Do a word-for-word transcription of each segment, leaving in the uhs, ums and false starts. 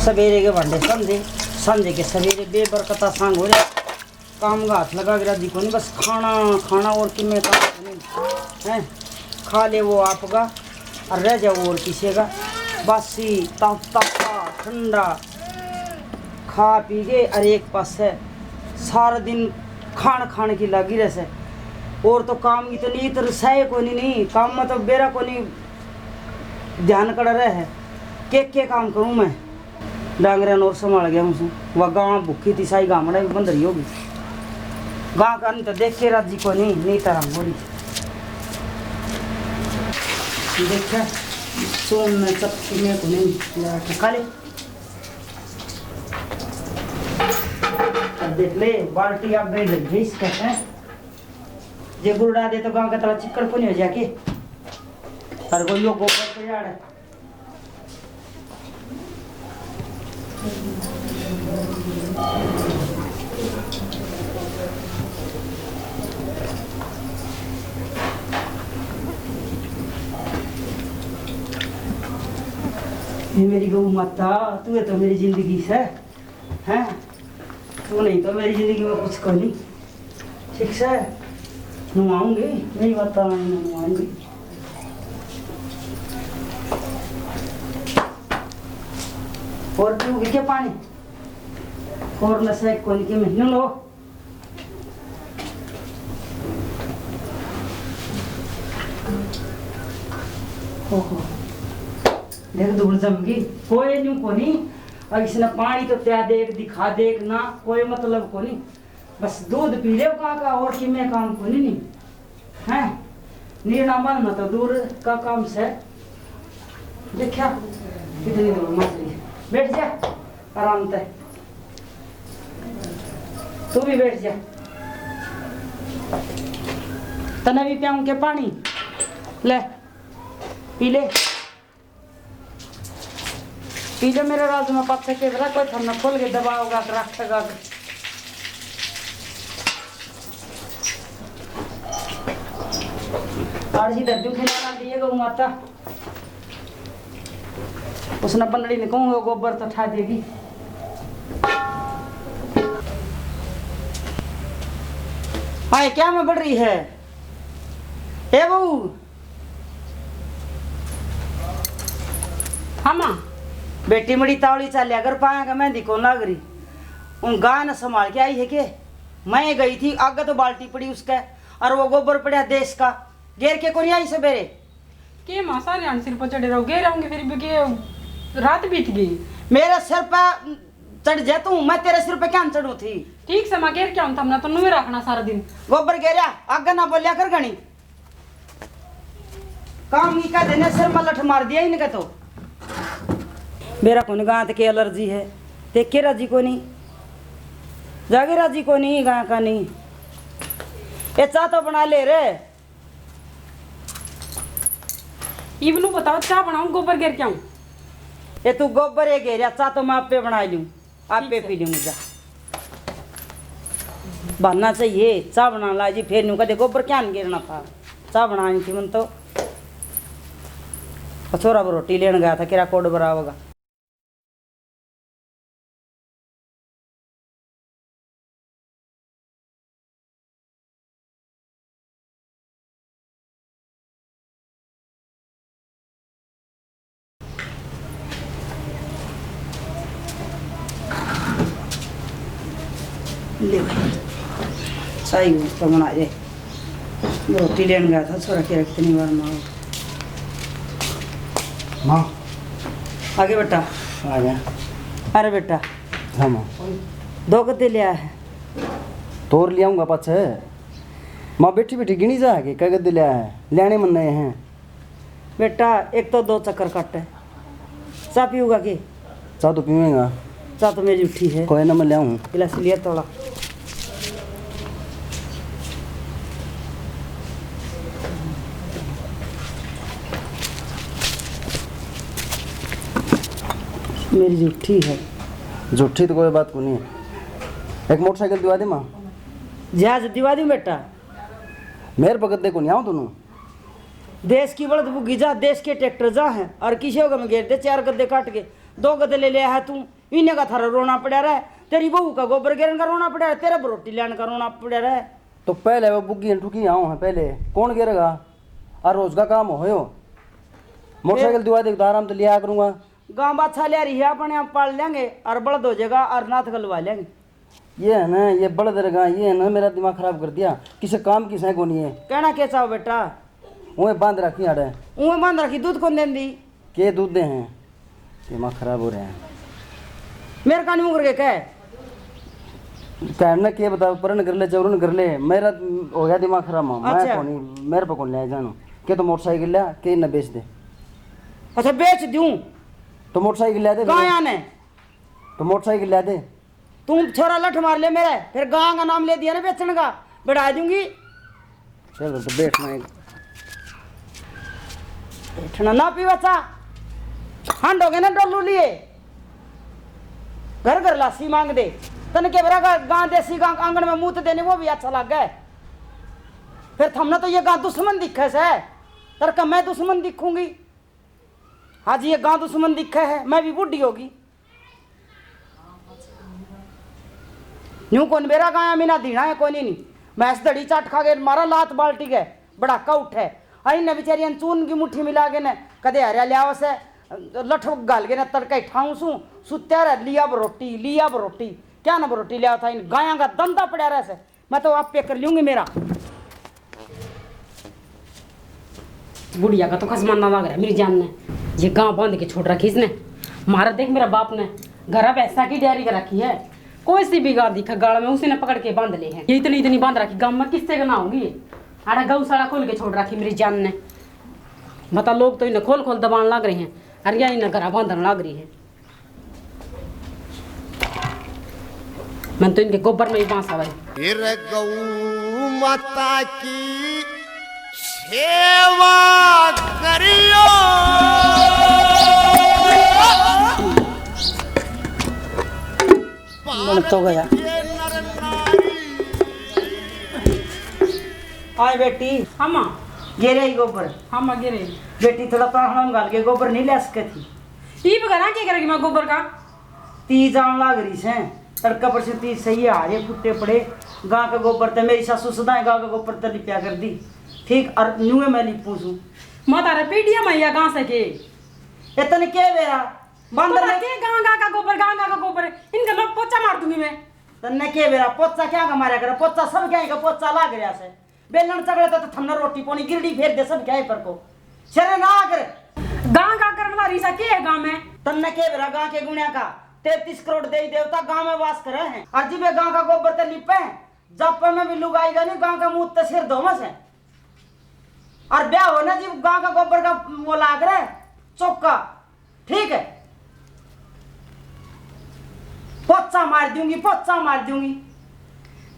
सवेरे के भांडे संझे, संझे के सवेरे, बेबरकता सांग हो रहा। काम का हाथ लगा के राजी कोनी, बस खाना, खाना और किमे काम कोनी। हैं? खा ले वो आपका और रह जाओ और किसी का। बासी, तप-, तपा, ठंडा, खा पी के और एक पासे सारा दिन खान खान की लागी रह से। और तो काम इतनी इतर सह कोनी, नहीं काम में तो बेरा कोनी, ध्यान कड़ा रह है। के, के काम करूँ मैं? डांगरन और संभाल गया हूँ। वह गां भूखी थी, साई गामड़ा भी बंद रही होगी। गां का नहीं तो देख के राजी को नहीं, नहीं तारा बोली। देखा, सोन में चक्की में को नहीं, या ठका ले। अब देख ले, बाल्टी आप गई लग गई इसका, हैं? जे गुरड़ा दे तो गां का तला चिक्कड़ को नहीं हो जाके। और वो यो गोबर को यार। ये मेरी गौ माता, तू है तो मेरी जिंदगी से, हैं? तू नहीं तो मेरी जिंदगी में कुछ को नहीं। ठीक से नुआऊंगी, मेरी बात तो नुआऊंगी। और पीऊंगी क्या पानी? और नशा एक कोनी के महीनों लो। ओहो, देख धूल जम गई, कोई न्यू कोनी। अब इसने पानी तो प्या देख, दिखा देख ना, कोई मतलब कोनी। बस दूध पी ले काका, और किमे काम कोनी नहीं। हैं? नीना बांधना तो दूर का काम से। देखा, कितनी दूर मछली। बैठ जा, आराम ते। तू भी बैठ जा। तने भी प्याऊं के पानी? ले, पी ले। पी ले मेरे राज में पाछे के भला कोई थमने खोल के दबाओगा, रखेगा। आज ही दर्जू खेला ना दिए गौ माता। उसने बंदड़ी ने कहूँ, वो गोबर तो ठा देगी। हाय, क्या में बढ़ रही है? ए बहू। हाँ माँ। बेटी मड़ी तावली चाल्या कर, पाया का मेहंदी कौन लाग रही। उन गाय ने संभाल के आई है के? मैं गई थी, आगे तो बाल्टी पड़ी उसके, और वो गोबर पड़ा देश का। गेर के कोनी आई सवेरे? के माँ, सारे हाण सिर पर चढ़े रहो, गेर आऊंगी फिर भी के, रात बीत गई। मेरे सिर पर चढ़ जा तू, मैं तेरे सिर पे क्या चढ़ू थी? ठीक से माँ, गेर क्या हूँ, थमने तो नुए रखना सारा दिन। गोबर गेरया, आगे ना बोलिया कर घणी। काम ही का देने सिर में लठ मार दिया इनके तो। मेरा कोनी गांत के एलर्जी है, ते के राजी कोनी, जागे राजी कोनी गां का नहीं। ए चा तो बना ले रे। इब नू बताओ, चा बनाऊं, गोबर गेर के आऊं? ए तू गोबर ए गेरया, चा तो मैं आपे बना लूं, आपे ठीक है। पी लूंगी जा। बनना चाहिए, चा बनाने ला जी, फिर न्यू कदे गोबर क्या नहीं गेरना था, चा बनानी थी मन तो। और छोरा वो रोटी लेने गया था, किरा कोड बरावगा। ले भाई, चाय तो बना दे। रोटी लेने गया था छोरा, के कितनी बार मांगो। माँ। आगे बेटा। आ गया। अरे बेटा। हाँ माँ। दो गद्दे ले आया है। तोर ले आऊंगा पाछे। माँ बैठी बैठी गिनी जा के कै गद्दे ले आया है। लेने मन नए हैं। बेटा, एक तो दो चक्कर काटे, चा पीऊगा के? चा तो पीऊंगा। चा तो मेरी उठी है। कोई ना, मैं ले आऊं। गिलास लिया थोड़ा। मेरी झूठी है। झूठी तो कोई बात को नहीं है। एक मोटरसाइकिल दिवा दे माँ। जहाज दिवा दूं बेटा। मेरे बगत देखो नहीं आओ दोनों। देश की बलद बुग्गी जा, देश के ट्रैक्टर जा है, और किसी को में घेर दे चार गद्दे काट के, दो गदले ले है तू, इन्हें का थारा रोना पड़ा रहा है, तेरी बहू का गोबर गिरन का रोना पड़ा रहा है, तेरा रोटी लेने का रोना पड़ा रहा है। तो पहले वो बुग्गी टुकी आओ है, पहले कौन गिरेगा? और रोज का काम होयो, मोटरसाइकिल फिर? दुआ दे, आराम तो लिया करूंगा। गांव बाछा ले रही है, अपने आप पाल लेंगे और बलद हो जाएगा और नाथ गलवा लेंगे। ये है ना, ये बलद रगा, ये है ना, मेरा दिमाग खराब कर दिया। किसे काम की सै कोनी है। कहना के चाहो बेटा? उहे बांध रखी आड़े। उहे बांध रखी, दूध कौन देंदी? के दूध दे हैं? दिमाग खराब हो रहा है। मेरे कान मुकर के कह। कहना के बता, परन कर ले, चौरन कर ले, मेरा हो गया दिमाग खराब। मैं अच्छा। कोनी, मेरे पे कौन ले जानो? के तो मोटरसाइकिल ले, के न बेच दे। अच्छा, बेच दूं? तो मोटरसाइकिल ले दे। गाया ने। तो मोटरसाइकिल ले दे। तू छोरा लठ मार ले मेरे, फिर गां का नाम ले दिया ना बेचण का, बढ़ा दूंगी। चलो तो बैठना है। बैठना ना पीवा चा, हांडोगे ना डोलू लिए, घर घर लासी मांग दे। तन के बेरा गा-, गां देसी गां आंगन में मूत देने वो भी अच्छा लग गए। फिर थमने तो ये गां दुश्मन दिखे से, तर का मैं दुश्मन दिखूंगी? हाँ जी, ये गां दुश्मन दिखे है, मैं भी बूढ़ी होगी। न्यू कौन बेरा गाया मीना धीणा है कोनी नी। भैंस धड़ी चाट खा के मारा लात बाल्टी के, बड़ाका उठे। आई ने बेचारी चून की मुट्ठी मिला के ने कदे हरिया लियाव से, लठ घाल के ने तड़के ठाऊं सू, सुत्या रह, लिया अब रोटी, लिया अब रोटी। क्या ना रोटी लिया था, इन गाया का धंधा पड़ा रह से। मैं तो आपे कर लूंगी मेरा। बुढ़िया का तो खसमाना लग रहा है मेरी जान ने। ये गां बांध के छोड़ रखी इसने। मारा देख मेरा बाप ने घर भैंसा की डेयरी कर रखी है। कोई सी भी गां दिखा गाल में उसी ने पकड़ के बांध ले है। ये इतनी इतनी बांध रखी गांव में किससे का ना होगी। आड़ा गौशाला खोल के छोड़ रखी मेरी जान ने। बता लोग तो इन्हें खोल खोल दबान लग रहे हैं। अरे या इन्हें घर बांधन लग रही है। मैं तो इनके गोबर में ही बांस आवे। फिर गौ माता की सेवा करियो। मन तो गया। आए बेटी। हाँ माँ। गिरे ही गोबर। हाँ माँ, गिरे। बेटी, थोड़ा पाखड़ा में घाल के गोबर नहीं ले सके थी? ईब घरा के करेगी माँ गोबर का? तीज आन लाग रही से, तड़का पर से तीज सही है, हारे फुट्टे पड़े। गां के गोबर ते मेरी सासू सदाएं गां के गोबर ते लिपया कर दी। ठीक, और न्यूए मैं लिपूं सूं। माँ, तारे पीढ़िया में या गां से के? ए, तने के बेरा? बंदर पता ने के गां, गां का गोबर, गां, गां का गोबर। इनके लोग पोछा मार दूंगी मैं। तन्ने के बेरा? पोछा क्या का मारा करे? पोछा सब क्या का पोछा लाग रहा से। बेलन चकड़े तो थमने रोटी पानी गिरड़ी फेर दे सब क्या पर को। शरे ना कर। गां, गां करन वाली सा के है गां में? तन्ने के बेरा गां के गुणिया का? तैंतीस करोड़ देवी देवता गां में वास करे हैं। और जिबे गां का गोबर ते लिपे, जापे में भी लुगाई जानी, गां का मुंह ते सिर धोवे से। और ब्याह हो ना जी, गां का गोबर का वो लाग रहा है, चौका, ठीक है, पोछा मार दूंगी, पोछा मार दूंगी।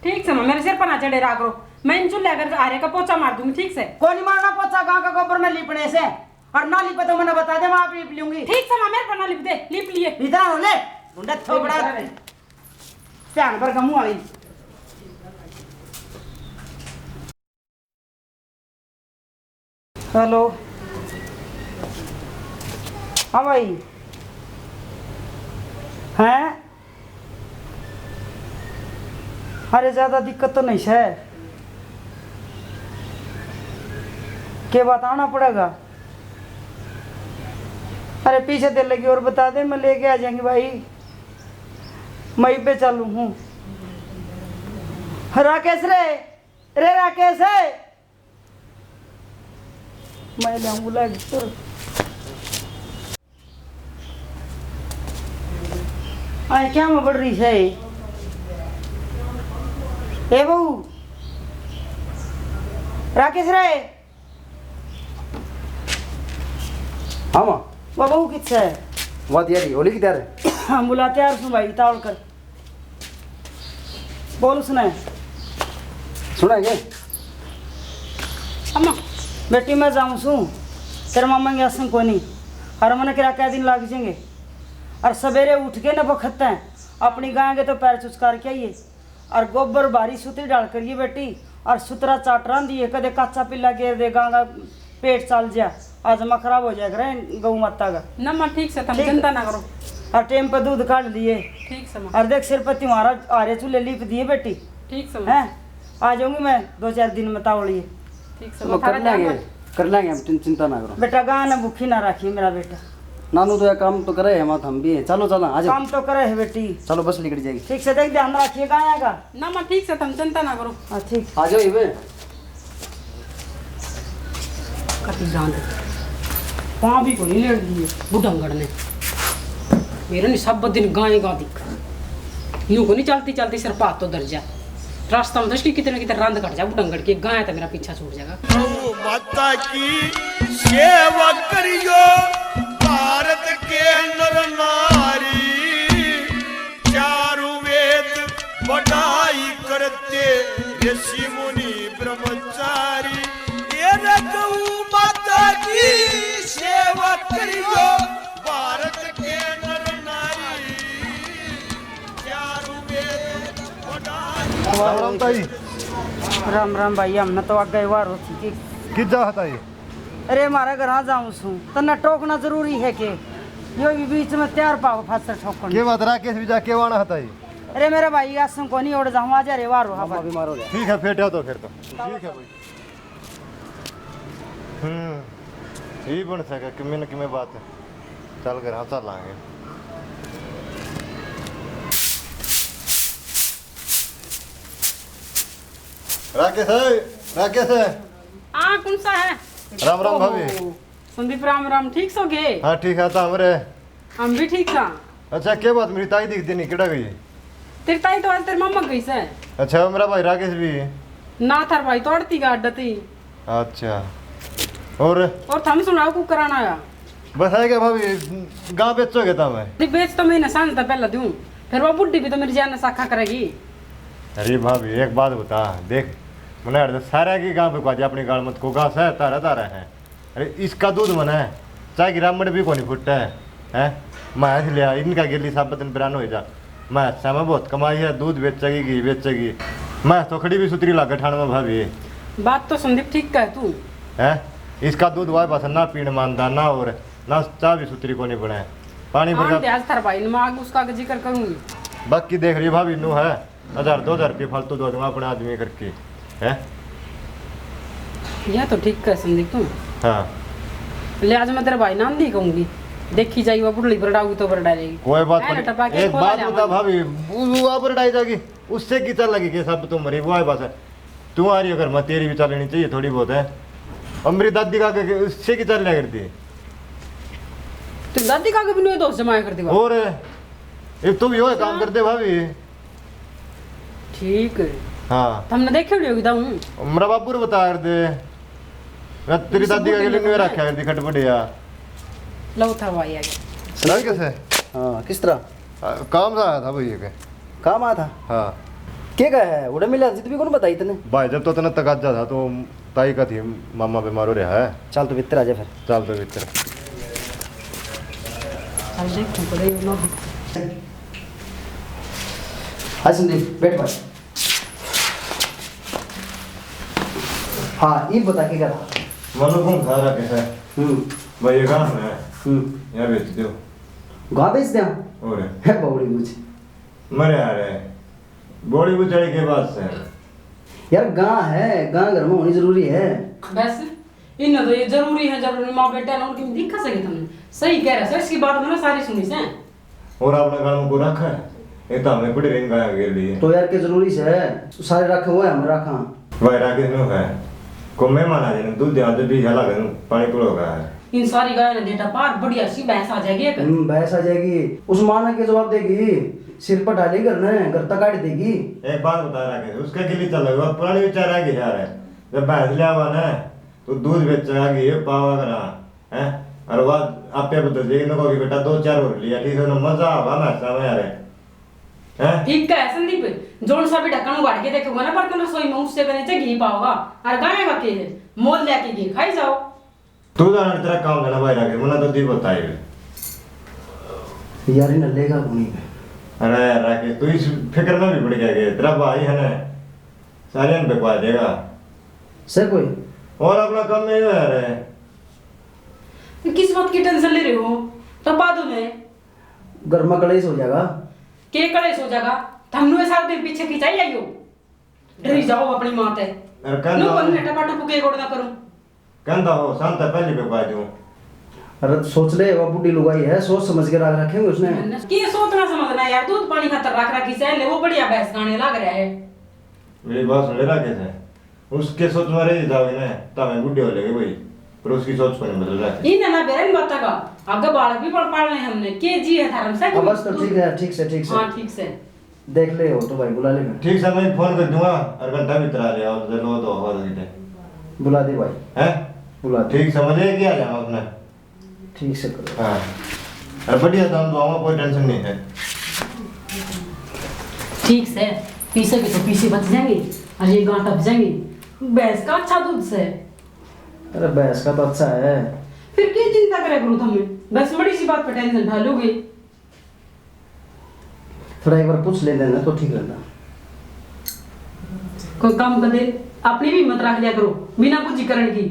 ठीक से माँ, मेरे सिर पर ना चढ़े रहा करो, मैं इन चूल्हे घर आरे का पोछा मार दूंगी, ठीक से? कोनी मारना पोछा, गां का गोबर में लिपने से, और ना लिपे तो मैंने बता दे, मैं आप लिप लूंगी। ठीक से माँ, मेरे पर ना लिप दे, लिप लिए। इधर हो ले, गुंडा थोबड़ा, भैन भर का मुंह वाली। हेलो, हाँ भाई, हैं? अरे, ज़्यादा दिक्कत तो नहीं है, के बताना पड़ेगा? अरे, पीछे दे लगी और बता दे, मैं लेके आ जाएंगे भाई, मैं पे चालू हूँ। राकेश रे, रे राकेश, मैं लाऊं बुला के। आए क्या में बढ़ रही है? ए बहू, राकेश रे। हाँ माँ। वो बहू कित है? वाह यार, होली की तैयार है। हाँ, बुला तैयार सुन भाई, तावल कर। बोल उसने। सुना है क्या? अम्मा। बेटी, मैं जाऊँ सूं, तेरे मामा के आसन कोनी, और मैंने किरा कै दिन लाग जाएंगे। और सवेरे उठ के न बखत तै अपनी गाय के तो पैर चुचकार के आइए, और गोबर भारी सुतरी डाल करिए बेटी, और सुतरा चाट रांधिए, कदे काचा पिल्ला गेर दे, गां का पेट चाल जा। आज मैं खराब हो जाया करे गौ माता का। ना माँ, ठीक से, तुम ठीक। चिंता ना करो। और टाइम पे दूध काढ़ लिए। ठीक से माँ। और देख, सिर पर तुम्हारा आरे चूल्हे लीप दिए बेटी। ठीक से माँ। हैं? आ जाऊंगी मैं दो चार दिन में तावलिए। ठीक से वो माँ, कर थारा ध्यान लेंगे, रख। कर लेंगे हम, तुम चिंता ना करो। बेटा, गाय ने भूखी ना रखी मेरा बेटा। नानू तो यह काम तो करे है, माँ हम भी हैं। चलो, चलो, आ जाओ। काम तो करे है बेटी। चलो, बस निकल जाएगी। ठीक से देख, ध्यान रखिए गाय का। ना माँ, ठीक से, तुम चिंता ना करो। हाँ, ठीक। आ जाओ इबे। कति जान दे। पाँ भी कोनी लेट दिए बुढ़ंगड़ ने। मेरे ने सब दिन गाय गा दिख। यूं कोनी चलती चलती सिर पात तो धर जा। रास्ता में तो इसकी कितने कितने रंद कट जा बुढ़ंगड़ के, गाय तो मेरा पीछा छूट जाएगा। प्रभु माता की सेवा करियो, भारत के नर नारी। चारों वेद बड़ाई करते, ऋषि मुनि ब्रह्मचारी। ये रघु माता की सेवा करियो, भारत के नर नारी। चारों वेद बड़ाई। राम राम ताई। राम राम भाई, हमने तो आगे वार होती थी। कित जा ताई? अरे, म्हारे घरां जाऊं सूं, तन्ने टोकना जरूरी है के? यो भी बीच में तैयार पाओ फासर ठोकण। के बात, राकेश भी जाके वाना हता ही? अरे, मेरा भाई, आज सूं कोनी ओड़ जाऊं, आज रे वारो हवा। बीमार हो गया। ठीक है, फेटा तो फिर तो। ठीक है भाई। हम्म, ये बन सके कि मैंने कि मैं बात है। चल कर, हाँ, चल आएंगे। राकेश है, राकेश है। हाँ, कौन सा है? राम राम भाभी। ओहो, संदीप, राम राम, ठीक सो गे? हाँ, ठीक है, तो हमरे। हम भी ठीक था। अच्छा, क्या बात, मेरी ताई दिखती नहीं, किड़ा गई? तेरी ताई तो आज तेरे मामा गई से। अच्छा, मेरा भाई राकेश भी? ना, थार भाई तो आड़ती का अड्डा थी। अच्छा, और? और थम सुनाओ, कुछ कराना आया? बस है क्या भाभी, गाँव बेचोगे था मैं? नहीं, बेच तो मैं इन्हें सांझ तक पहले दूँ, फिर वो बुढ़ी भी तो मेरी जान साखा करेगी। अरे भाभी, एक बात बता, देख, मैंने हर सारे की गाँव पे अपनी गाल मत को, गाँव से तारा तारा है। अरे, इसका दूध मने चाय की रामड़ भी कोनी फुटे है, हैं? मैं हंस लिया, इनका गेली साबत बिरान हो जा। मैं हंसा में बहुत कमाई है, दूध बेचेगी, घी बेचेगी। मैं तो खड़ी भी सुतरी लागे ठाण में भाभी। बात तो संदीप ठीक कहे तू। हैं? इसका दूध वाय बस ना पीण मानदा ना, और ना चाय भी सुतरी कोनी बने। पानी हाँ, भर आज थार भाई ने मैं आग उसका जिक्र करूंगी। बाकी देख रही भाभी नू है। हजार दो हजार रुपये फालतू दो दूंगा अपने आदमी करके, हैं? यह तो ठीक कह संदीप तू। हाँ। ले, आज मैं तेरे भाई नाम नहीं कहूंगी, देखी जाई वो बुढ़ली बरडाऊगी तो बरडा लेगी। कोई बात नहीं। एक बात बता भाभी, वो, वो आप बरडाई जाएगी, उससे की चल लगी के सब तो मरी, वो है बस। तू आ रही है घर में, तेरी भी चलनी चाहिए थोड़ी बहुत है। और मेरी दादी का के, उससे की चल लिया करती। तो दादी का के भी नहीं दोस्त जमाया करती। और एक तू भी हो काम करते भाभी। ठीक है। हाँ। तुमने देखे होगी दाऊ? मेरा बाबू ने बताया कर दे। मैं तेरी दादी का के लिए रखा कर दी खटपटिया। लो था भाई आ गया। सुना कैसे? हाँ, किस तरह? आ, काम से आया था भाई के। काम आया था? हाँ। के का है? उड़े मिला जित भी कौन बताई तने? भाई जब तो तने तकाजा था तो ताई का थी, मामा बीमार हो रहा है। चल तो भीतर आ जा फिर। चल तो भीतर। चल देख, तू पड़े ना। हाँ संदीप, बैठ भाई। हाँ, ये बता के क्या था? मानो कौन खा रहा कैसा है? हम्म। भाई ये गाँव है। हम्म। यहाँ बेच दो। गाँव बेच दिया? और? है बौड़ी बुझ। मरे आ रहे। बौड़ी बुझ चढ़ी के बाद से। यार गाँव है, गाँव घर में होनी जरूरी है। बस। इन्हें तो ये जरूरी है, जरूरी। माँ बेटा ने उनकी दिखा सके तुमने। सही कह रहा सर, इसकी बात मैंने सारी सुनी से। और आपने गाँव को रखा है, ये तो हमें पड़ी रही गाय के लिए। तो यार के जरूरी से है, सारे रखे हुए हम रखा। भाई राकेश नो है, को मेहमान आ जाए, दूध दे, आज भी गला गन पानी पड़ोगा है। इन सारी गाय ने देता पार, बढ़िया सी भैंस आ जाएगी एक। हम्म, भैंस आ जाएगी, उस माँ ने के जवाब देगी, सिर पर डाली घर ने, घर तक काट देगी। एक बात बता राकेश, उसका के लिए चल रहा है, पुराने विचार आ गए यार, जब भैंस ले आवा ना, तो दूध बेचेगा, घी पावा करा, हैं? और वो आपे बदल जाएगी, इनको कि बेटा दो चार और लिया, ठीक है ना, मजा आवा ना, सामने आ रहे, हैं? ठीक है संदीप, जोन सा भी ढक्कन उगाड़ के देखेगा ना बर्तन रसोई में, उससे बने से घी पाओगा, और गाय का के है, मोल लेके घी खाई जाओ। तू जान तेरा काम है ना भाई राकेश, मना तो दी बताए। यार, इन्हें लेगा कौन ही? अरे यार राकेश, तू इस फिक्र में भी पड़ गया कि तेरा भाई है ना, सारे हम बिकवा देगा। सर कोई? और अपना काम में यो है रे। किस बात की टेंशन ले रहे हो? तपा दो ने। घर में कलेश हो जाएगा। के कलेश हो जाएगा? थमनू सारा दिन पीछे खिंचाई आइयो। डरी जाओ अपनी माँ ते। अरे कहना लो, हो। मैं टपा टपू के गोड़ ना करूं। कहता हो, शांत पहले पे पा दूं। अरे सोच ले, वो बूढ़ी लुगाई है, सोच समझ के राख रखेंगे उसने। मैंने के सोचना समझना यार, दूध पानी खातर राख रखी से, ले वो बढ़िया भैंस गाने लाग रहा है। मेरी बात सुन ले राकेश है, उसके सोच में रह जाओगे ना, तो हमें बूढ़े हो लेंगे भाई, पर उसकी सोच को नहीं बदल रहा है। इन्हें ना बेरन बात का, आगे बालक भी पढ़ पालने हमने, के जी है धर्म से। हाँ, बस तो ठीक है, ठीक से, ठीक से। हाँ, ठीक से। देख ले हो तो भाई, बुला ले मैं। ठीक से, मैं फोन कर दूंगा, और घंटा भीतर आ रहे हो, तो लो तो हो रही है। बुला दे भाई। हैं? बुला दे। ठीक से, मजे की आ जाओ अपने। ठीक से करो। हाँ। और बढ़िया दाम दुआऊंगा, कोई टेंशन नहीं है। ठीक से, पीसे के तो पीसे बच जाएंगे, और ये गांठ अब जाएंगे। भैंस का अच्छा दूध से। अरे भैंस का तो अच्छा है। फिर की चिंता करे करूँ तुम्हें, बस बड़ी सी बात पे टेंशन ढालोगे। थोड़ा एक बार पूछ लेते ना तो ठीक रहता। कोई काम कर दे, अपनी भी हिम्मत रख लिया करो, बिना कुछ करण की।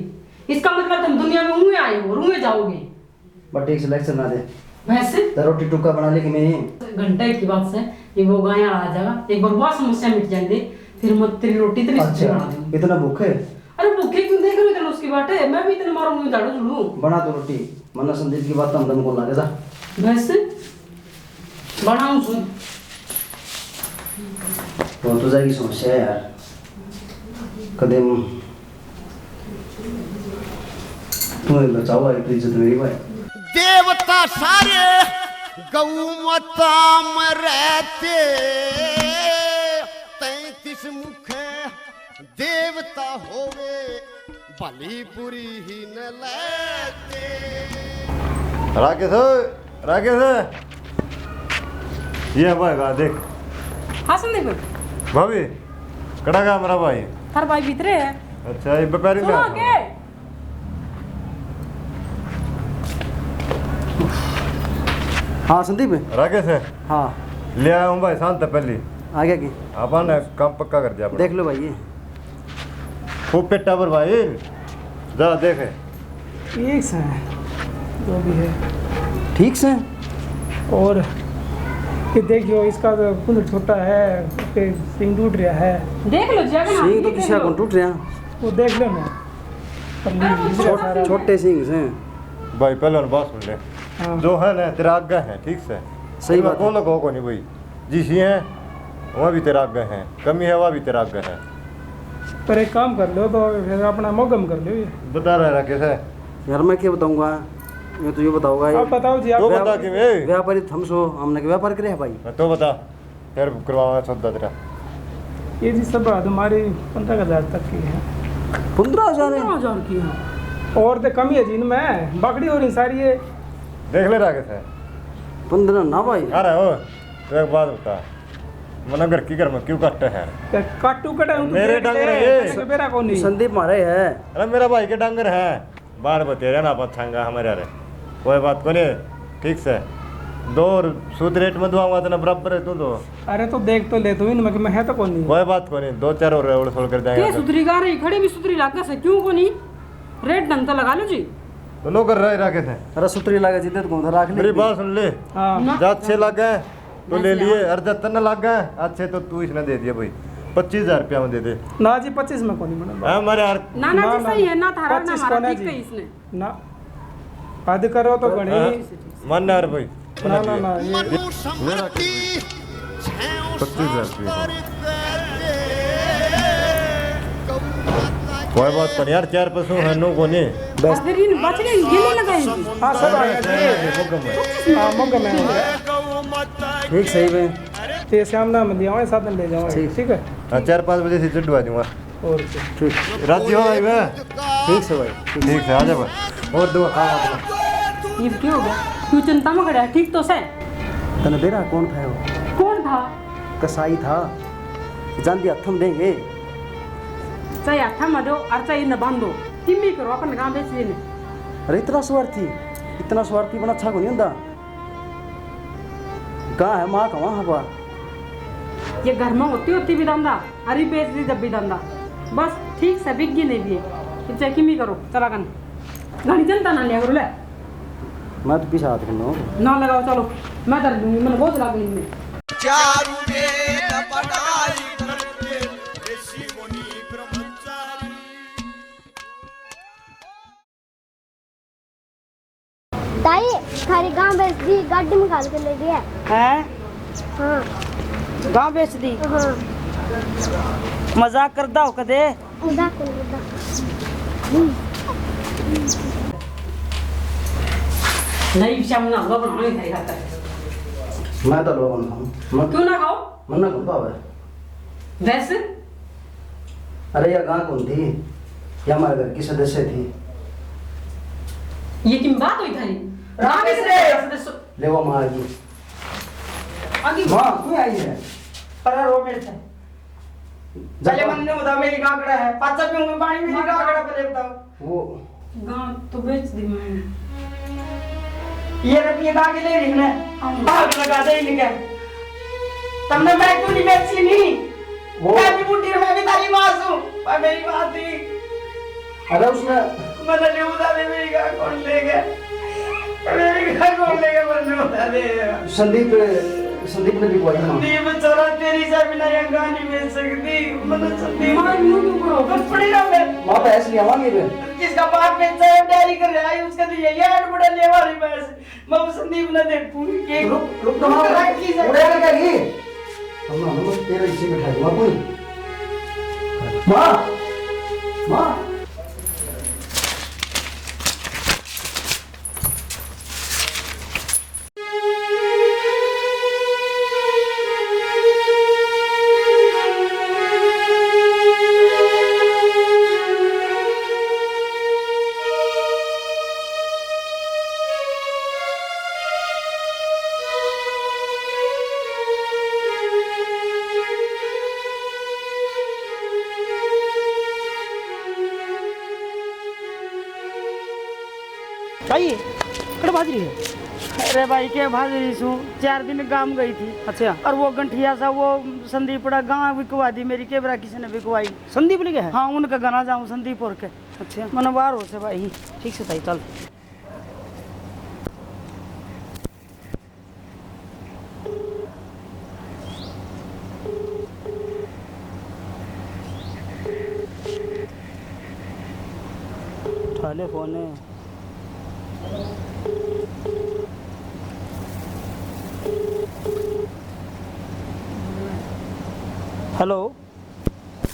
इसका मतलब तुम दुनिया में उए आए हो और उए जाओगे। बट ठीक से लेक्चर ना दे। वैसे? तो रोटी टुक्का बना ले कि नहीं? घंटा एक की बात से, ये वो गाय आ जाएगा, एक बार वह समस्या मिट जाने दे, फिर मैं तेरी रोटी तेरी सब्जी अच्छा, बना दूंगी। इतना भूख है? अरे भूखे क्यों देख रहे हो इतना उसकी बात है, मैं भी इतने मारूंगी झाड़ू झुड़ू। बना तो रोटी, मन्ना संदीप की बात हम दम को ना देता। वैसे? बनाऊं सूं। वो तो जाएगी समस्या है यार। कदे म-, तुम्हें बचाओ भाई, इज्जत मेरी भाई। देवता सारे गौ माता में रहते, तैंतीस मुखे देवता होवे, भली बुरी ही न लेते। राकेश, राकेश, ये भाई का देख। हाँ संदीप। भाभी, कड़ा गया मेरा भाई? थारा भाई भीतरे है। अच्छा, ये व्यापारी में सुनो आया था। के? हाँ संदीप। राकेश है। हाँ। ले आया हूँ भाई, शांत है पहली। आ गया की? अपन ने काम पक्का कर दिया अपना। देख लो भाई ये। खूब पेटा पर भाई, जा देख। ठीक से, जो भी है। ठीक से? और ये देखियो, इसका तो कुंद छोटा है, इसके सींग टूट रहा है। देख लो, जगह ना सींग तो ये किसी देख का लो। कौन टूट रहा? वो देख लो ना। पर नहीं, अरे, वो इसका छोटा सारा छोटे सींग से। भाई, पहले बात सुन ले। हाँ। जो है ना, तेरा आगे है, ठीक से? सही इनमें बात है। कौन लगा को नहीं भाई? जिसी है, वह भी तेरा आगे है, कमी है, वह भी तेरा आगे है। पर एक काम कर लो तो फिर अपना मोगम कर लो ये। बता रहा है राकेश है। यार मैं क्या बताऊंगा, मैं तो ये बताऊंगा ये आप बताओ जी, आप तो बता व्याप-, किमें? व्यापारी थम सो, हमने के व्यापार करे है भाई। मैं तो बता, फिर करवावा सौदा तेरा। ये जी सब हमारी पन्द्रह हजार तक की है। पन्द्रह हजार है? पन्द्रह हजार की है। और तो कमी है जी इनमें, बाकड़ी और इन सारी ये। देख ले राकेश है। पन्द्रह ना भाई। अरे ओ, तो एक बात बता, मना घर की घर में क्यों काटे है? ते काटू कटे हूँ, तू मेरे देख डांगर ले, है ये। तने बेरा को नहीं। संदीप मारे है। अरे मेरा भाई के डांगर है, बाढ़ बतेरे ना पछांगा हमारे रे। कोई बात को नहीं, ठीक से। दो और सूत रेट में दुआऊंगा, तना बराबर है तू तो। अरे तो देख तो ले तू, इनमें कि मैं है तो कौन नहीं। कोई बात को नहीं, दो चार और ओड़ सोड़ कर जाएंगे। के सुधरी गा रही, खड़ी भी सुधरी लागे से, क्यों को नहीं? रेट ढंग तो लगा लो जी। तो नौकर रह रखे थे। अरे सुतरी लागे जिद्दत को तो राख ले। मेरी बात सुन ले। हाँ। ना। जा अच्छे लागे तो ले लिए, अरे जब तन्ने लागे अच्छे तो तू इसने दे दिए भाई, पच्चीस हजार रुपया में दे दे। ना जी, पच्चीस में कोनी बना। हाँ, मारे यार। ना, ना ना, जी, ना, सही है, ना थारा, ना पच्चीस हमारा, कोने ठीक जी। है इसने। ना। हद करो तो घणी। हाँ, मान ना यार भाई। ना, ना, ना, ये मनुस्मृति पच्चीस हजार रुपये। कोई बात नहीं यार, चार पशु हैं, नो कोनी। बस। फिर इन बच गए, ये नहीं लगाएंगे। हाँ, सब आ गए। हाँ, मौका में। ठीक सही में। ये शाम ना हम ले आवे, साथ में ले जाओ। ठीक। ठीक है। हाँ, चार पाँच बजे से चढ़वा दूंगा। और क्या? ठीक। राजी हो भाई मैं? ठीक से भाई, ठीक। ठीक से, आ जा भाई। और दो, हाँ, हाँ। ये क्यों हो गया? क्यों चिंता में खड़ा है? ठीक तो से? तने बेरा कौन था वो? कौन था? कसाई था। जान दिया, थम देंगे। चाहे हाथा में दो और चाहे न बांधो, किमी करो, अपन गांव बेच लेने। अरे इतना स्वार्थी, इतना स्वार्थी बना अच्छा को नहीं होता। गां है माँ का वहाँ हवा। ये घर में होती होती भी धंधा, अरे बेच दी जब भी धंधा। बस ठीक से बिक गई नहीं भी है। तो चाहे किमी करो, चला कन। घणी जनता ना लिया करो ले। मैं तो पीछे हाथ करना हूँ। ना लगाओ, चलो, मैं धर दूंगी, मैंने बहुत लग गई इनमें। चारू वेद पढ़ाई करके ऋषि मुनि ब्रह्मचारी। ताई, थारी गां बेच दी, गाड़ी में घाल के ले गया। हैं? हाँ। गां बेच दी? हाँ। मजाक करदा हो कदे? मजाक नहीं करदा। नहीं, श्याम ना हलवा बनाना ही खाएगा। मैं तो हलवा बनाऊं। मैं क्यों ना खाओ? मन्ना कौन भावे? वैसे? अरे, या गां कौन थी? या हमारे घर की सदस्य थी। ये किम बात हुई थारी? राम राम से से। सदस्य। ले वो माँ आ गई। आ गई? माँ, तू आई है? अरे, रो मेरे से। जा पहले तो। मन्ने बता, मेरी गां कड़ा है? पाचा पीऊंगा पानी, मेरी गां कड़ा, पहले बताओ। वो गां तो बेच दी मैंने। ये रख, ये गां के ले रही ने। हाँ। आग लगा दे इनके। तमने मैं क्यों नहीं बेची नहीं? वो मैं भी बुढ़ी हूँ, मैं भी तारी माँ हूँ। पर मेरी माँ थी। अरे उसने मैंने नहीं बता दे, मेरी गां कौन ले गया? मेरी गां कौन ले गया, मैंने बता दे। संदीप, संदीप ने बिकवाई ना। संदीप बेचारा तेरी से बिना ये गां नहीं बेच सकती। मैंने संदीप माँ, यूं क्यों करो? बस पड़ी रहो मैं। माँ, भैंस ले आवांगे बे। जिसका बाप बेचता है, डायरी कर रहा है, उसके लिए ये ऐड बड़ा लेवा रही भैंस। मैं उस संदीप ने देखूंगी कि रुक, रुक, रुक, राखी से उड़ेगा क्या ये? हम ना, हम तेरे इसी में बैठा दूंगा कोई। माँ, माँ। भाई, कड़ भाज रही है? अरे भाई, के भाज रही सू? चार दिन गाम गई थी। अच्छा। और वो गंठिया सा, वो संदीप पड़ा गां बिकवा दी मेरी, के बरा किसी ने बिकवाई। संदीप ने क्या है? हाँ, उनके घरा जाऊँ, संदीप और के। अच्छा। मने बाहर हो से भाई। ठीक से ताई, चल। उठा ले फोन। हेलो।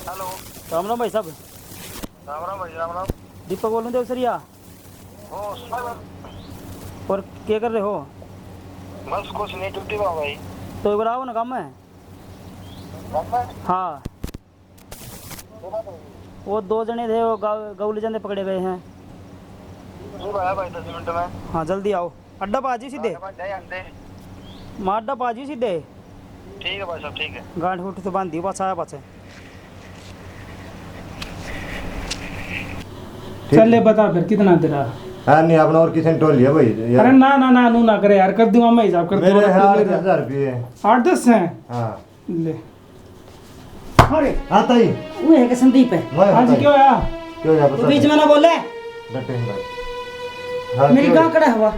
हेलो। राम राम भाई साहब। राम राम भाई, राम राम। दीपक बोलूँ देवसरिया। ओ, सर। और क्या कर रहे हो? बस कुछ नहीं, ड्यूटी में हूँ भाई। तो एक बार आओ ना काम में। काम में? हाँ। बोला भाई। वो दो जने थे, वो गौ-, गौ ले जाते पकड़े गए हैं। जी भाई, भाई, दस मिनट में। हाँ, जल्दी आओ। अड्डा पा जी सीधे। हाँ, भाई, जाए अंडे। मैं अड्डा पा जी सीधे। ठीक है भाई साहब, ठीक है। गांठ गुंठ तो बांध दी, पाछा आया पाछे। ठीक। चल ले बता फिर कितना तेरा? हाँ, नहीं, अपना और किसी ने टोल लिया भाई, यार। अरे ना, ना, ना, नू ना करे यार, कर दूंगा मैं हिसाब, कर मेरे दूंगा, हैं तू आठ ले दस ले। हजार रुपये। आठ दस हैं? हाँ। ले। अरे। हाँ, ताई। वो है कि संदीप है? मैं हाँ जी, ताई। क्या होया? क्या होया, तू बता बीच दे। में ना बोले। डटे हैं भाई। हाँ, मेरी क्या गां होया? कड़ा हुआ।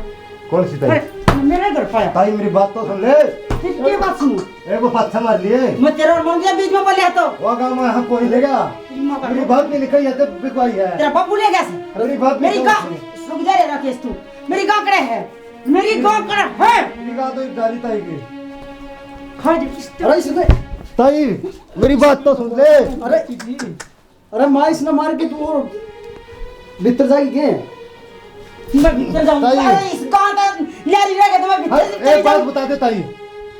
कौन सी ताई? अरे, मेरे घर पाया। ताई, मेरी बात तो सुन ले। फिर क्या बात सुनूं? ए, वो पाछा मार लिए। मैं तेरा और मांगिया बीच में बोले तो। वो गांव में हम कोई लेगा। तेरी माँ का मेरी बाप ने लिखा, ये तो बिकवाई है। तेरा बापू ले गया से। अरे, मेरी बाप ने मेरी कहा गां, सुनू। रुक जा रे राकेश तू। मेरी गां कड़े है। मेरी गां कड़े है। मेरी गां तो इधर ही ताई की। खा जी, किस तरह अरे, इसने ताई, मेरी बात तो सुन ले। अरे, अरे माँ, इसने मार के तू और भीतर जाके गए? मैं भीतर जाऊंगा। ताई। अरे, इस गांव का न्यारी रह गया तो मैं भीतर अरे, चली एक बात जाऊं। बता दे ताई,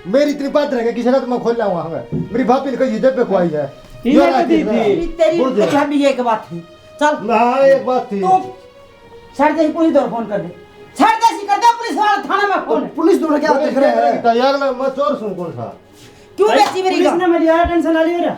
मेरी इतनी बात रह गई, किसी का तो मैं खोल लाऊंगा। हमें मेरी भाभी ने कही, "ये पे खुआई है।" ये यो ना राखी दी है। थी। तेरी बोल दे। भाभी, एक बात थी। चल। ना, एक बात थी। तू सर जैसी पुलिस दौर फोन कर दे। सर जैसी कर दे पुलिस वाला थाना में फोन। तो पुलिस दौड़ क्या पुलिस देख रहे क्या हैं? करेगी? ताई, अगला मैं चोर सुन कौन सा? क्यों भाई, बेची मेरी पुलिस गां? ने मेरी यार टेंशन ना लियो रे।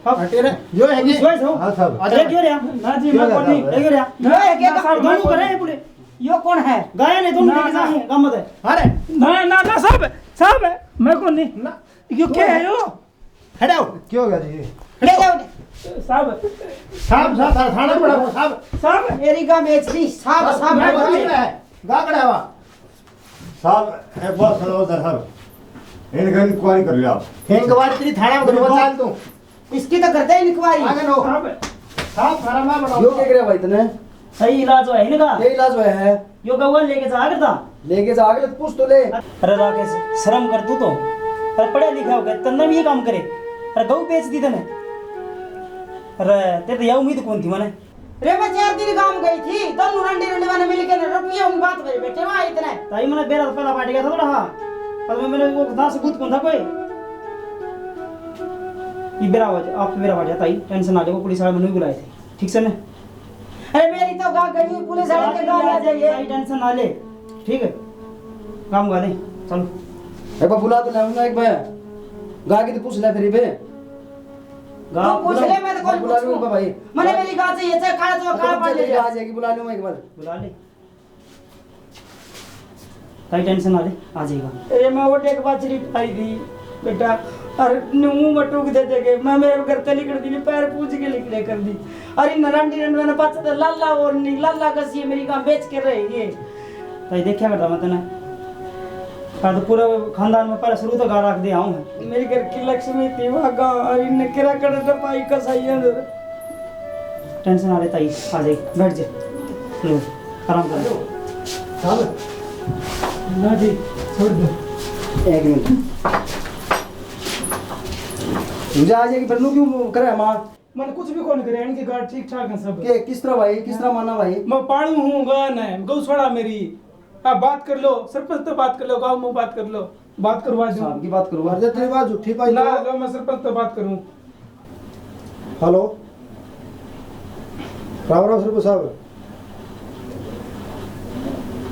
हाँ, हटे रे। यो है पुलिस कि? वाइज हो? हाँ, साहब। अरे, क्यों रे? ना जी, क्यों मैं रे, कौन नहीं। साहब? क्यों रे? यो है कि ना, साहब, दोनों मैं करे हैं पूरे। यो कौन है? गाया ने दोनों ना, लेके ना। जाए हैं, गम दे। अरे। ना, ना, ना, साहब, साहब, मैं कौन नहीं। ना। यो क्या है यो? खड़े हो। क्यों हो गया जी? ले जाओ। साहब। साहब, साहब, थाना पड़ा वो, साहब। साहब। मेरी गां बेच दी, साहब, साहब, साहब, मैं मैं कौन कौन नहीं। है? गा खड़ा हुआ। साहब, एक बात सुनो सर, साहब, इनका इंक्वायरी कर लिया। इंक्वायरी तेरी थाने में करूँगा, चाल तू। इसकी तो करते हैं इंक्वायरी। आगे लो। साहब, साहब, थारा माँ बनाओ। यो क्या करे भाई तने? सही इलाज हुआ है इनका। ये इलाज हुआ है। यो गौवा लेके जा करता। लेके जा, अगले पूछ तो ले। अरे राकेश, शर्म कर तू तो। अरे पढ़ा लिखा होगा, तन्ने भी ये काम करे। अरे गऊ बेच दी तने। अरे तेरे तो यह उम्मीद कौन थी मने? रे, मैं चार दिन गांव गई थी, दोनों रंडी रंडी वाले मिल के ना रुपये उन बात भरे बैठे वहाँ इतने। ताई, मैंने बेरा तो पहला पार्टी गया था थोड़ा, हाँ। पर मैं, मैंने वो ना सबूत कौन था कोई। ये बेरा हो जा, आप बेरा हो जा ताई, टेंशन ना ले, वो पुलिस वाले मैंने भी बुलाए थे, ठीक से ना? अरे, मेरी तो गा गई, पुलिस वाले के गा ले जाइए। ताई, टेंशन ना ले, ठीक है? काम गा ले, चलो। एक बार बुला तो लाऊंगा एक बार, गा के तो पूछ ले फिर बे। गाँव तू पूछ बुला, ले, मैं तो कौन बुला लूँ पूछूं? भाई। मैंने मेरी गाँव से ये से काला तो काला पा ले लिया। आ जाएगी, बुला लूँ मैं एक बार। बुला ले। ताई टेंशन ना ले, आ जाएगा। ए, मैं वो एक बाछड़ी पाई थी बेटा, और मुंह में टूक दे देके मैं मेरे घर ते लिकड़ दी, पैर पूछ के लिकड़े कर दी। अरे नरांडी रंड मैंने पाछे तो लाला और नहीं, लाला कसी है मेरी गाँव बेच के रह गए। भाई, देखा करता मैं तने। हाँ, तो पूरे खानदान में पहले शुरू तो गा रख दे आऊँ है। मेरे घर की लक्ष्मी थी वहाँ गाँव, और इनने किरा कर दे पाई कसाई है। टेंशन आ रही ताई, आ जाए, बैठ जा। लो, आराम कर। साहब, ना जी, छोड़ दो। एक मिनट। मुझे आ जाएगी, फिर नू क्यों करे माँ? मैंने कुछ भी कौन करे, इनकी गाड़ ठीक ठाक है सब। के, किस तरह भाई, किस तरह माना भाई? मैं पालू हूँ, गान है, गौशाला मेरी। आप बात कर लो, सरपंच तो बात कर लो, गाँव में बात कर लो, बात करवा दो। साहब की बात करवा दे, तेरी बात झूठी पाई ना, दो। लो, मैं सरपंच तो बात करूँ। हेलो, राम राम सरपंच साहब।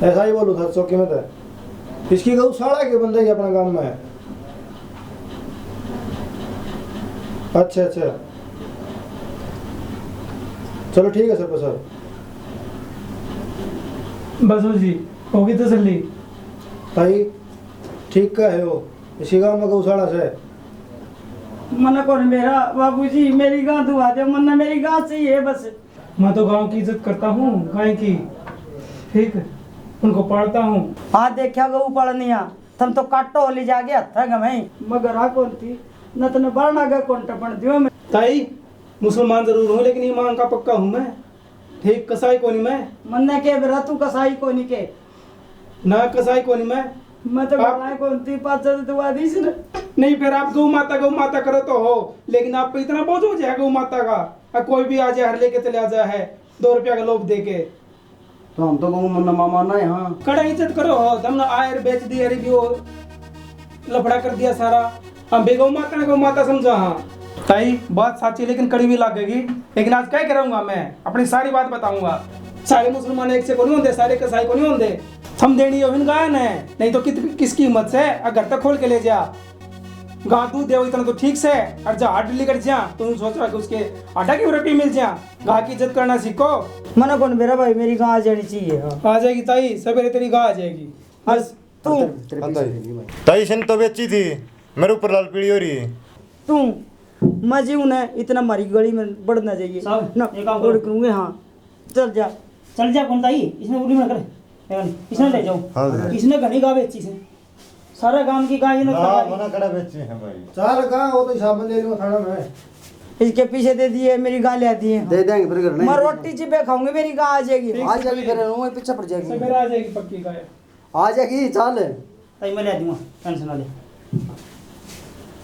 ऐसा ही बोलू था चौकी में तो। इसकी गौशाला के बंदे ही अपना गांव में है। अच्छा, अच्छा। चलो ठीक है सरपंच साहब। बस हो जी, होगी तसल्ली। ताई, ठीक का है हो? इसी गांव में गौशाला से? मन्ने कौन मेरा बाबूजी, मेरी गां दुआ दे, मन्ने मेरी गां चाहिए बस। मैं तो गांव की इज्जत करता हूँ, गाय की, ठीक, उनको पालता हूँ। हाँ, देखा गऊ पालनिया, थम तो काटो होली जाके हत्था गवाई। मगर आ कौन थी, न तने बारना गए कौन टपन दियो मैं। ताई, मुसलमान जरूर हूँ, लेकिन ईमान का पक्का हूँ मैं। ठीक, कसाई कोनी मैं। मन्ने के बेरा तू कसाई कोनी के? ना, कसाई कोनी मैं। मैं तो आप घबराए कौन थी, पाछे से दुआ दी इसने। नहीं, फिर आप गौ माता, गौ माता करो तो हो, लेकिन आप पे इतना बोझ हो जाए गौ माता का। आ, कोई भी आ जाए, हर लेके चले आ जाए है, दो रुपया का लोभ दे के। तो हम तो गौ मन्ना मामा ना है, हाँ। कड़ा इज्जत करो हो, तुमने आयर बेच दी, अरे भी वो लफड़ा कर दिया सारा। हम भी गौ माता ने गौ माता समझा, हाँ। ताई, बात साची लेकिन कड़वी लागेगी, लेकिन आज क्या करूंगा मैं, अपनी सारी बात बताऊंगा। सारे मुसलमान एक से को नहीं होंदे, सारे कसाई को नहीं होंदे। थम देनी हो इन गाय ने, नहीं तो कित-, किसकी हिम्मत से आ घर तक खोल के ले जा। गां दूध दे इतना तो ठीक से, और जा हड्डी लिकड़ जा, तो यूं सोच रहा कि उसके आटा की रोटी मिल जा। गां की इज्जत करना सीखो। मना कौन मेरा भाई, मेरी गां आ जानी चाहिए। हाँ। आ जाएगी ताई, सवेरे तेरी गां आ जाएगी। बस। तू। तेरे पीछे तेरे पीछे ताई। तेरी भाई। ताई, इसने तो बेची थी, मेरे ऊपर लाल पीली हो रही है। तू, मैं जीऊँ ना, इतना मारी गली में बढ़ ना जाइए। साहब, ना, एक काम और करो। करूँगे, हाँ। चल जा। चल जा, कौन ताई? इसने उड़ी में कर। इसने ले जाओ। हाँ, हाँ। इसने घनी गाय बेची से। सारा गांव की गाय इन्हें ना, खा गई। मना कड़ा बेची है भाई। चार गाय हो तो हिसाब में ले लो थाना में। इसके पीछे दे दिए, मेरी गाय ले दी है। दे देंगे फिर घर नहीं। मैं रोटी चिपे खाऊंगी, मेरी गाय आ जाएगी। ठीक आ है, जाएगी ठीक। फिर, वो पीछे पड़ जाएगी। सवेरे आ जाएगी पक्की गाय। आ जाएगी, चाल। ताई, मैं ले दूंगा, टेंशन ना ले।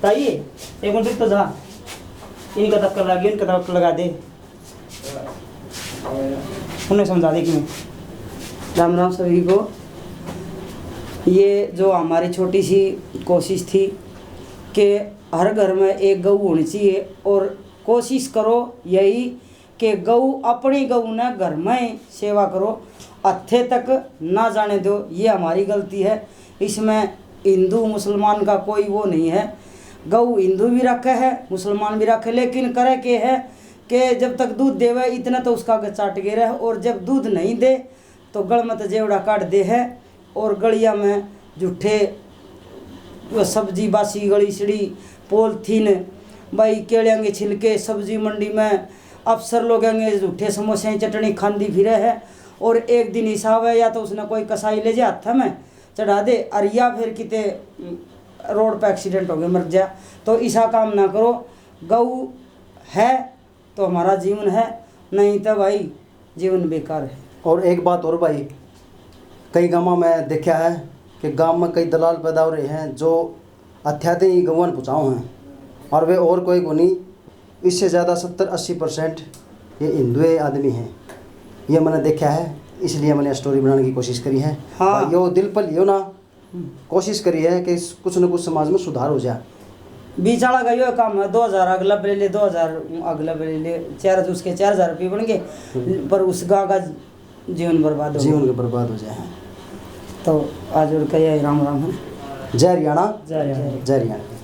ताई, एक मिनट रुक तो जा। इनका तक्कर लगा, इनका तक्कर लगा दे। उन्हें समझा दे कि मैं। राम राम सभी को। ये जो हमारी छोटी सी कोशिश थी कि हर घर में एक गऊ होनी चाहिए, और कोशिश करो यही कि गऊ, अपनी गऊ ने घर में सेवा करो, हत्थे तक ना जाने दो, ये हमारी गलती है। इसमें हिंदू मुसलमान का कोई वो नहीं है। गऊ हिंदू भी रखे है, मुसलमान भी रखे, लेकिन करे के है कि जब तक दूध देवे इतने तो उसका आगे चाट के रह, और जब दूध नहीं दे तो गल में तो जेवड़ा काट दे है। और गलियां में झूठे सब्जी, बासी गली सड़ी, पॉलीथीन, भाई केलियां के छिलके, सब्जी मंडी में अफसर लोग के झूठे समोसे, चटनी खांदी फिरे है। और एक दिन हिसाब है, या तो उसने कोई कसाई ले जा हाथ में, चढ़ा दे, और या फिर किते, उम, रोड पे एक्सीडेंट हो गया, मर जा, तो ऐसा काम ना करो। गऊ है तो हमारा जीवन है, नहीं तो भाई जीवन बेकार है। और एक बात और भाई, कई गांव में देखा है कि गांव में कई दलाल पैदा हो रहे हैं जो हत्याते ही गऊआं ने पहुँचाओ हैं, और वे और कोई को नहीं। इससे ज़्यादा सत्तर अस्सी परसेंट ये हिंदू आदमी हैं, ये मैंने देखा है, इसलिए मैंने स्टोरी बनाने की कोशिश करी है। हाँ। भाइयों, दिल पर लियो ना, कोशिश करी है कि इस, कुछ न कुछ समाज में सुधार हो जाए। बीच वाला का यो काम है, दो हजार अगला पे ले ले, दो हजार अगला पे ले ले, चार, उसके चार हजार रुपये बन गए, हम्म। पर उस गाँव का जीवन बर्बाद हो गया। जीवन के बर्बाद हो जाए। तो आज और कहिए राम राम है। जय हरियाणा। जय हरियाणा। जय हरियाणा।